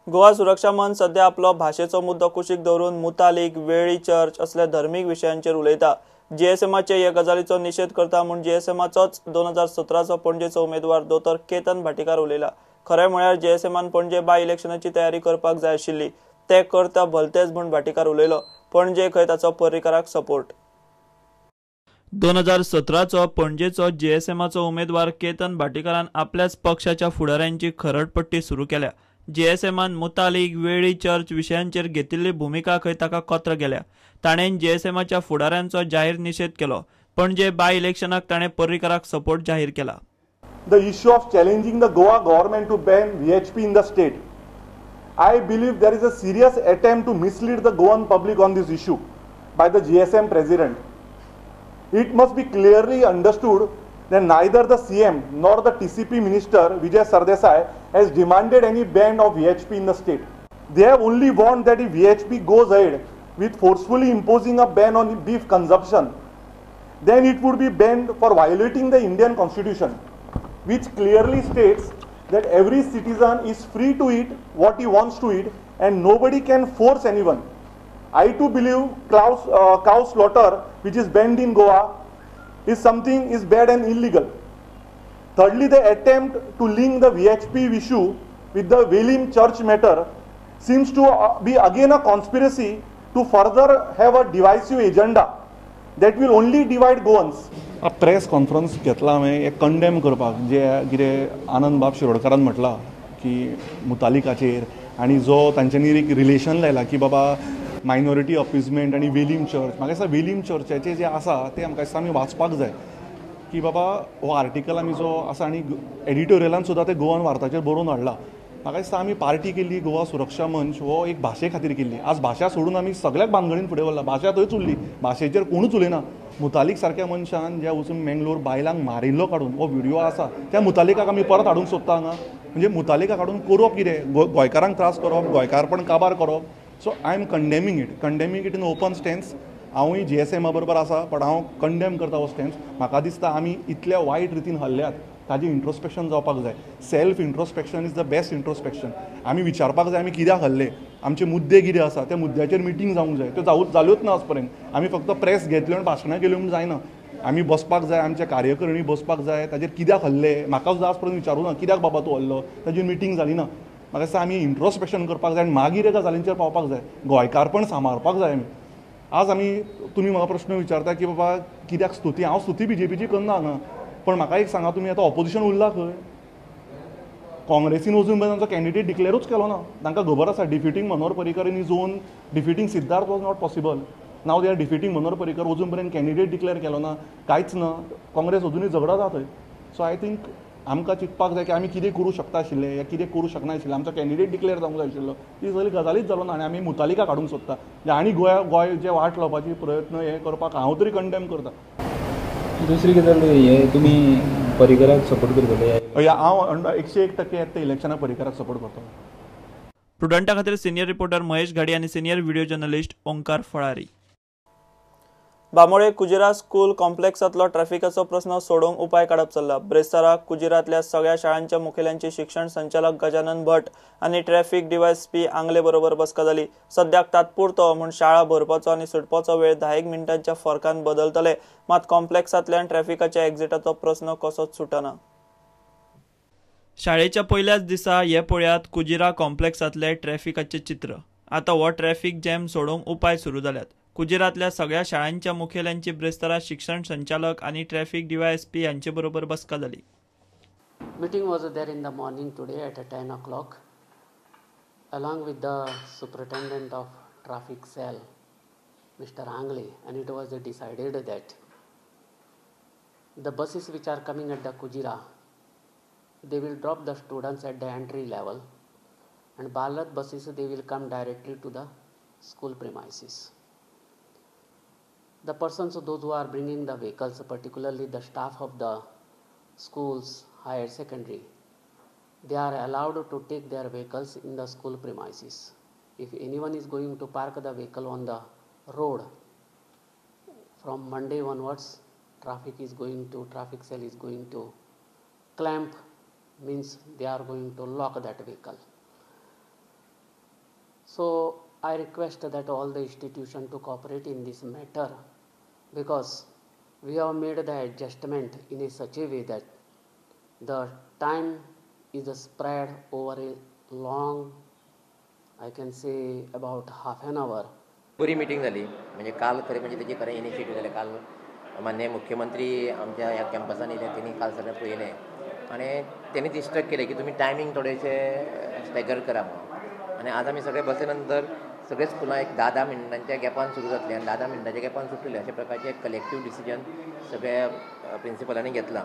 गोवा सुरक्षा मंच सध्या आपलो भाशेचो मुद्दो कुशीक दवरून मुतालिक, वेळी चर्च असल्या धर्मीक विशयांचेर उलयता. जीएसएमाचे हे गजालीचो निशेध करता म्हूण जीएसएमाचोच 2017चो पणजेचो उमेदवार दोतोर केतन भाटीकार उलयला. खरें म्हळ्यार जीएसएमान पणजे बाय इलेक्शनाची तयारी करपाक जाय आशिल्ली, ते करता भलतेच म्हूण भाटीकार उलयलो. पणजे खंय ताचो पर्रीकाराक सपोर्ट. 2017चो पणजेचो जीएसएमाचो उमेदवार केतन भाटीकारान आपल्याच पक्षाच्या फुडाऱ्यांची खरडपट्टी सुरू केल्या. जीएसएमान मुतालिक, वेळी चर्च विशयांचेर घेतिल्ली भुमिका खंय ताका कत्र गेल्या. ताणें जीएसएमाच्या फुडाऱ्यांचो जाहीर निशेध केलो. पणजे बाय इलेक्शनाक ताणें पर्रीकाराक सपोर्ट जाहीर केला. The issue of challenging the Goa government to ban VHP in the state. I believe there is a serious attempt to mislead the Goan public on this issue by the GSM president. It must be clearly understood that neither the CM nor the TCP minister Vijay Sardesai has demanded any ban of VHP in the state. They have only warned that if VHP goes ahead with forcefully imposing a ban on beef consumption, then it would be banned for violating the Indian Constitution, which clearly states that every citizen is free to eat what he wants to eat and nobody can force anyone. I too believe cow slaughter, which is banned in Goa, is something is bad and illegal. Thirdly, the attempt to link the VHP issue with the Velim church matter seems to be again a conspiracy to further have a divisive agenda that will only divide Goans. Press conference घेतला हांवें हें condemn करपाक, जे कितें आनंद बाब शिरोडकारान म्हटलां की मुतालिकाचेर आनी जो तांच्यांनी एक रिलेशन लायला की बाबा मायनॉरिटी अपिजमेंट आनी वेलीम चर्च. म्हाका दिसता वेलीम चर्चाचें जें आसा तें आमकां दिसता आमी वाचपाक जाय की बाबा हो आर्टिकल आमी जो आसा आनी एडिटोरियलान सुद्दां तें गोवन वार्ताचेर बरोवन हाडलां. म्हाका दिसता आमी पार्टी केल्ली गोवा सुरक्षा मंच हो एक भाशे खातीर केल्ली. आज भाशा सोडून आमी सगळ्याक बांदगडीन फुडें व्हरला. भाशा थंयच उरली, भाशेचेर कोणूच उलयना. मुतालिक सारक्या मनशान ज्या वचून मेंगलोर बायलांक मारिल्लो काडून हो व्हिडियो आसा, त्या मुतालिकाक आमी परत हाडूंक सोदता हांगा. म्हणजे मुतालिकाक हाडून करप कितें? गोंयकारांक त्रास करप, गोंयकारपण काबार करप. So I am condemning it, condemning it in open stance. हांवूय जीएसएमा बरोबर आसा, बट हांव कंडेम करता हो स्टॅन्स. म्हाका दिसता आमी इतल्या वायट रितीन हल्ल्यात, ताजें इंट्रोस्पेक्शन जावपाक जाय. Self introspection is the best introspection. आमी विचारपाक जाय आमी कित्याक हल्ले, आमचे मुद्दे कितें आसा, त्या मुद्द्याचेर मिटींग जावंक जाय. त्यो जाल्योच ना आजपर्यंत. आमी फक्त प्रेस घेतल्यो आनी भाशणां केल्यो म्हूण जायना. आमी बसपाक जाय, आमच्या कार्यकर्णी बसपाक जाय, ताजेर कित्याक हल्ले म्हाका सुद्दां आज पर्यंत विचारूं ना कित्याक बाबा तूं हल्लो, ताजेर मिटींग जाली ना. म्हाका दिसता आमी इंट्रोस्पेक्शन करपाक जाय आनी मागीर एका गजालींचेर पावपाक जाय. गोंयकारपण सांबाळपाक जाय आमी. आज आमी तुमी म्हाका प्रश्न विचारता की बाबा कित्याक स्तुती, हांव स्तुती बीजेपीची करना हांगा, पण म्हाका एक सांगा तुमी आतां ऑपोजिशन उरला खंय? काँग्रेसीन वचून पळय तांचो कॅन्डिडेट डिक्लेरूच केलो ना. तांकां खबर आसा defeating Manohar Parrikar in his own, defeating Siddharth was not possible. Now they are defeating Manohar Parrikar. अजून पर्यंत कॅन्डिडेट डिक्लेर केलो ना, कांयच ना. काँग्रेस अजुनूय झगडत आहा थंय. सो I think आमकां चिंतपाक जाय की आमी कितें करूं शकता आशिल्ले या कितें करूं शकना आशिल्लें. आमचो कॅन्डिडेट डिक्लेर जावंक जाय आशिल्लो, ती सगळी गजालीच जालो ना आनी आमी मुतालिका काडूंक सोदता आनी गोंय जे वाट लावपाची प्रयत्न हे करपाक हांव तरी कंडेम करता. दुसरी गजाल हे तुमी पर्रीकराक सपोर्ट करतले? हांव 101% येता इलेक्शनाक पर्रीकराक सपोर्ट करतलो. प्रुडंटा खातीर सिनियर रिपोर्टर महेश घाडी आनी senior video journalist Omkar Falari. Bamole Kujira school कॉम्प्लेक्सांतलो ट्रॅफिकाचो प्रस्न सोडोवंक उपाय काडप चल्ला. ब्रेस्तारा कुजिरांतल्या सगळ्या शाळांच्या मुखेल्यांची शिक्षण संचालक गजानन भट आनी ट्रॅफिक डीवायएसपी आंगले बरोबर बसका जाली. सद्याक तात्पुरतो म्हूण शाळा भरपाचो आनी सुटपाचो वेळ 10 मिनटांच्या फरकान बदलतले, मात कॉम्प्लेक्सांतल्यान ट्रॅफिकाच्या एक्झिटाचो प्रस्न कसोच सुटना. शाळेच्या पयल्याच दिसा हे पळयात कुजिरा कॉम्प्लेक्सांतले ट्रॅफिकाचें चित्र. आतां हो ट्रॅफिक जॅम सोडोवंक उपाय सुरू जाल्यात. कुजिरांतल्या सगळ्या शाळांच्या मुखेल्यांची ब्रेस्तारा शिक्षण संचालक आनी ट्रॅफिक डीवायएसपी हांचे बरोबर बसका जाली. Meeting was there in the morning today at 10 o'clock along with the superintendent of traffic cell Mr. Angle, and it was decided that the buses which are coming at the Kujira, they will drop the students at the entry level, and Bharat buses, they will come directly to the school premises. The persons, those who are bringing the vehicles, particularly the staff of the schools, higher secondary, they are allowed to take their vehicles in the school premises. If anyone is going to park the vehicle on the road, from Monday onwards, traffic cell is going to clamp, means they are going to lock that vehicle. So I request that all the institution to cooperate in this matter, because we have made the adjustment in a such a way that the time is spread over a long, I can say about half an hour. बरी meeting जाली, म्हणजे काल खरें म्हणजे तेजी खरें initiative जालें. काल माननीय मुख्यमंत्री आमच्या ह्या कॅम्पसान येयले, तेणी काल सगळें पळयलें आनी तेणीच इन्स्ट्रक्ट केलें की तुमी टायमींग थोडेशें स्टॅगर करा म्हणून. आनी आज आमी सगळे बसले नंतर सगळे स्कुलां एक 10-10 मिनटांच्या गॅपान सुरू जातली आनी 10-10 मिनटांच्या गॅपान सुट्टली, अशा प्रकारचे कलेक्टीव डिसिजन सगळ्या प्रिंसिपलांनी घेतलां.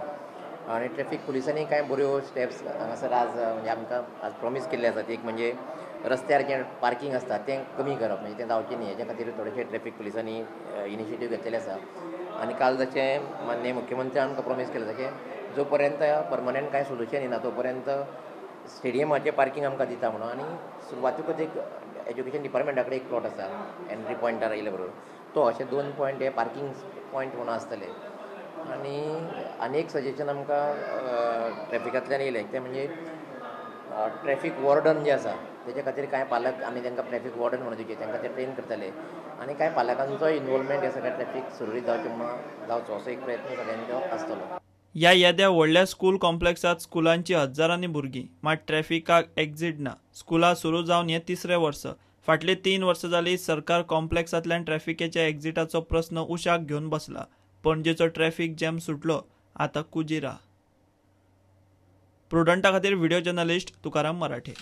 आनी ट्रॅफीक पुलिसांनी कांय बऱ्यो स्टेप्स हांगासर आज म्हणजे आमकां आज प्रॉमीस केल्ले आसात. एक म्हणजे रस्त्यार जें पार्कींग आसता तें कमी करप, म्हणजे तें जावचें न्ही हेच्या खातीर थोडेशे ट्रॅफीक पुलिसांनी इनिशिएटीव घेतलेले आसा. आनी काल जशें माननीय मुख्यमंत्र्यान आमकां प्रॉमीस केलें तशें जो पर्यंत परमनंट कांय सोल्युशन येना तो पर्यंत स्टेडियमाचें पार्कींग आमकां दिता म्हणून. आनी सुरवातीकूच एक एज्युकेशन डिपार्टमेंटा कडेन एक प्लॉट आसा एंट्री पॉयंटार येयले बरोबर, तो अशे 2 पॉयंट हे पार्कींग पॉयंट म्हणून आसतले. आनी आनी एक सजेशन आमकां ट्रॅफिकांतल्यान येयलें तें म्हणजे ट्रॅफीक वॉर्डन जे आसा तेच्या खातीर कांय पालक आमी तांकां ट्रॅफीक वॉर्डन म्हणून दिवचे, तांकां ते ट्रेन करतले आनी कांय पालकांचो इनवॉल्वमेंट हे सगळ्या ट्रॅफीक सुरळीत जावचें म्हणून जावचो असो एक प्रयत्न सगळ्यांचो आसतलो. ह्या येद्या व्हडल्या स्कूल कॉम्प्लेक्सांत स्कुलांची हजारांनी भुरगीं, मात ट्रॅफिकाक एक्झिट ना. स्कुलां सुरू जावन हें तिसरें वर्स. फाटलीं 3 वर्सां जालीं सरकार कॉम्प्लेक्सांतल्यान ट्रॅफिकेच्या एक्झिटाचो प्रस्न उशाक घेवन बसला. पणजेचो ट्रॅफिक जॅम सुटलो, आतां कुजिरा. प्रुडंटा खातीर व्हिडिओ जर्नलिस्ट तुकाराम मराठे.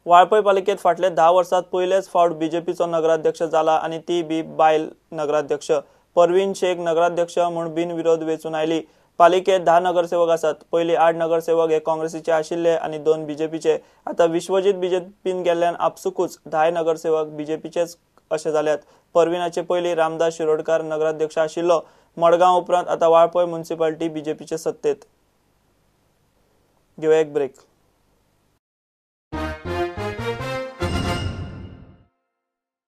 वाळपय पालिकेत फाटल्या 10 वर्सांत पयलेच फावट बीजेपीचो नगराध्यक्ष जाला आनी ती बी बायल नगराध्यक्ष. परवीन शेख नगराध्यक्ष म्हूण बिनविरोध वेंचून आयली. पालिकेत 10 नगरसेवक आसात. पयली 8 नगरसेवक हे काँग्रेसीचे आशिल्ले आनी 2 बीजेपीचे. आतां विश्वजीत बीजेपीन गेल्ल्यान आपसुकूच 10 नगरसेवक बीजेपीचेच अशें जाल्यात. परवीनाचे पयलीं रामदास शिरोडकार नगराध्यक्ष आशिल्लो. मडगांव उपरांत आतां वाळपय म्युनिसिपालिटी बीजेपीचे सत्तेत. घेवया एक ब्रेक.